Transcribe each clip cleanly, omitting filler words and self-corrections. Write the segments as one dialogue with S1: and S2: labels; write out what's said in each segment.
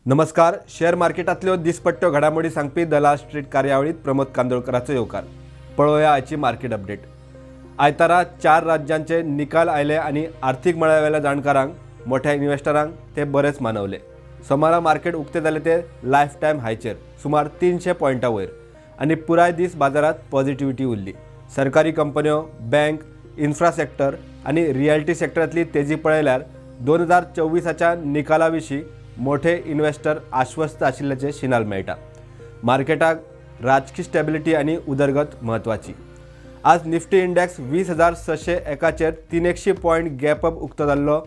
S1: नमस्कार. शेअर मार्केटांतल्यो दिसपट्ट्यो घडामोडी सांगपी दलाल स्ट्रीट कार्यावळीत प्रमोद कांदोळकराचो येवकार. पळोवया आयची मार्केट अपडेट. आयतारा 4 राज्यांचे निकाल आयले आनी आर्थिक मळावेल्या जाणकारांक, मोठ्या इन्व्हेस्टरांक ते बरेच मानवले. सोमारा मार्केट उक्ते जाले ते लायफ टायम हायचेर सुमार 300 पॉयंटा वयर आनी पुराय दीस बाजारात पॉझिटिव्हिटी उरली. सरकारी कंपन्यो, बँक, इन्फ्रासेक्टर आनी रियल्टी सेक्टरांतली तेजी पळयल्यार 2024च्या निकाला विशीं मोठे इन्व्हेस्टर आश्वस्त आशिल्ल्याचे शिनाल मेळटा. मार्केटाक राजकी स्टेबिलिटी आनी उदरगत म्हत्वाची. आज निफ्टी इंडेक्स 20,601चेर 300 पॉयंट गॅप अप उक्तो जाल्लो.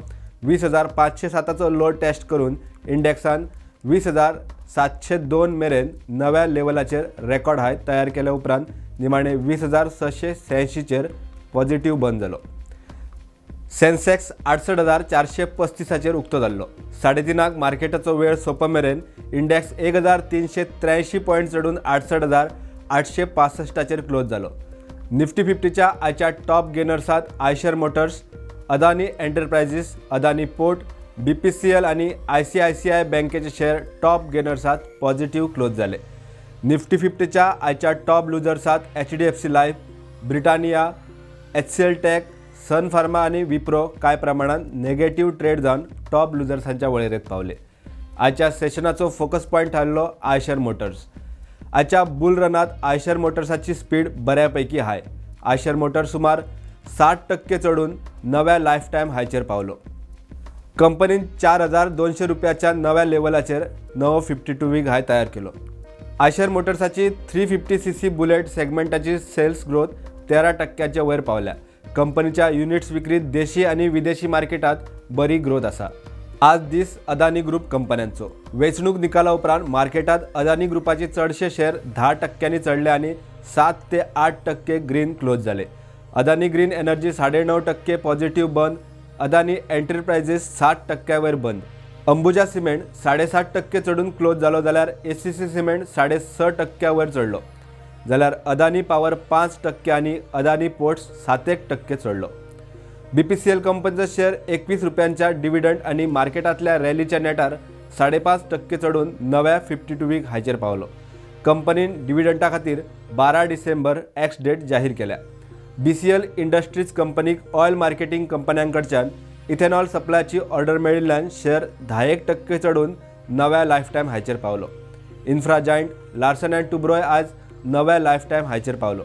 S1: 20,507चो लो टेस्ट करून इंडेक्सान 20,702 मेरेन नव्या लेवलाचेर रेकॉर्ड हाय तयार केल्या उपरांत निमाणे 20,686चेर पॉझिटिव्ह बंद जालो. सेन्सेक्स 68,435चेर उक्तो जाल्लो. 3:30 मार्केटाचो वेळ सोंपा मेरेन इंडेक्स 1,383 पॉयंट चडून 68,865चेर क्लोज जालो. निफ्टी 50च्या आयच्या top गेनर्सात Eicher Motors, Adani Enterprises, Adani Port, BPCL आनी ICICI बँकेचे शेअर टॉप गेनर्सात पॉझिटिव्ह क्लोज जाले. निफ्टी 50च्या आयच्या top लुजर्सात HDFC Life, Britannia, HCL Tech, Sun Pharma आनी विप्रो कांय प्रमाणात नेगेटिव्ह ट्रेड जावन टॉप लुजर्सांच्या वळेरेंत पावले. आयच्या सेशनाचो फोकस पॉयंट थारलो आयशर मोटर्स. आयच्या बुल रनात आयशर मोटर्साची स्पीड बऱ्यापैकी हाय. आयशर मोटर्स सुमार 60% चडून नव्या लायफ टायम हायचेर पावलो. कंपनीन 4,200 रुपयाच्या नव्या लेवलाचेर नवो 52 वीक हाय तयार केलो. आयशर मोटर्साची 350cc bullet सेगमेंटाची सेल्स ग्रोथ 13% वयर पावल्या. कंपनीच्या युनिट्स विक्रीत देशी आनी विदेशी मार्केटात बरी ग्रोथ आसा. आज दीस अदानी ग्रुप कंपन्यांचो. वेंचणूक निकाला उपरांत मार्केटात अदानी ग्रुपाचे चडशे शेअर 10% चडले आनी 7 ते 8% ग्रीन क्लोज जाले. अदानी ग्रीन एनर्जी 9.5% पॉझिटिव्ह बंद, अदानी एंटरप्राइजेस 7% वयर बंद. अंबुजा सिमेंट 7.5% चडून क्लोज जालो जाल्यार ACC cement 6.5% वयर चडलो, जाल्यार अदानी पावर 5% आनी अदानी पोर्ट्स 7% चडलो. BPCL कंपनीचो शेअर 21 रुपयांच्या डिव्हिडंड आनी मार्केटांतल्या रॅलीच्या नेटार 5.5% चडून नव्या 52 वीक हायचेर पावलो. कंपनीन डिव्हिडंडा खातीर 12 डिसेंबर एक्स डेट जाहीर केल्या. BCL industries कंपनीक ऑयल मार्केटिंग कंपन्यांकडच्यान इथेनॉल सप्लायची ऑर्डर मेळिल्ल्यान शेअर 10% चडून नव्या लायफ टायम हायचेर पावलो. इन्फ्रा जायंट लार्सन अँड टुब्रोय आज नव्या लायफ टायम हायचेर पावलो.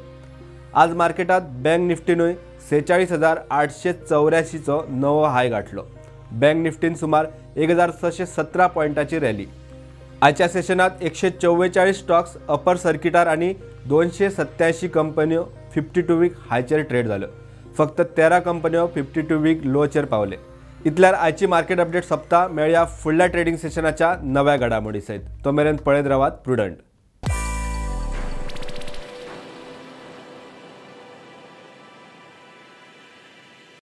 S1: आज मार्केटात बँक निफ्टीनूय 46,884चो नवो हाय गाठलो. बँक निफ्टीन सुमार 1,617 पॉयंटाची रॅली. आयच्या सेशनात 144 स्टॉक्स अपर सर्किटार आनी 287 कंपन्यो 52 वीक हायचेर ट्रेड जाल्यो. फक्त 13 कंपन्यो 52 वीक लोचेर पावले. इतल्यार आयची मार्केट अपडेट सोंपता. मेळया फुडल्या ट्रेडिंग सेशनाच्या नव्या घडामोडी सयत. तो मेरेन पळयत रावात प्रुडंट.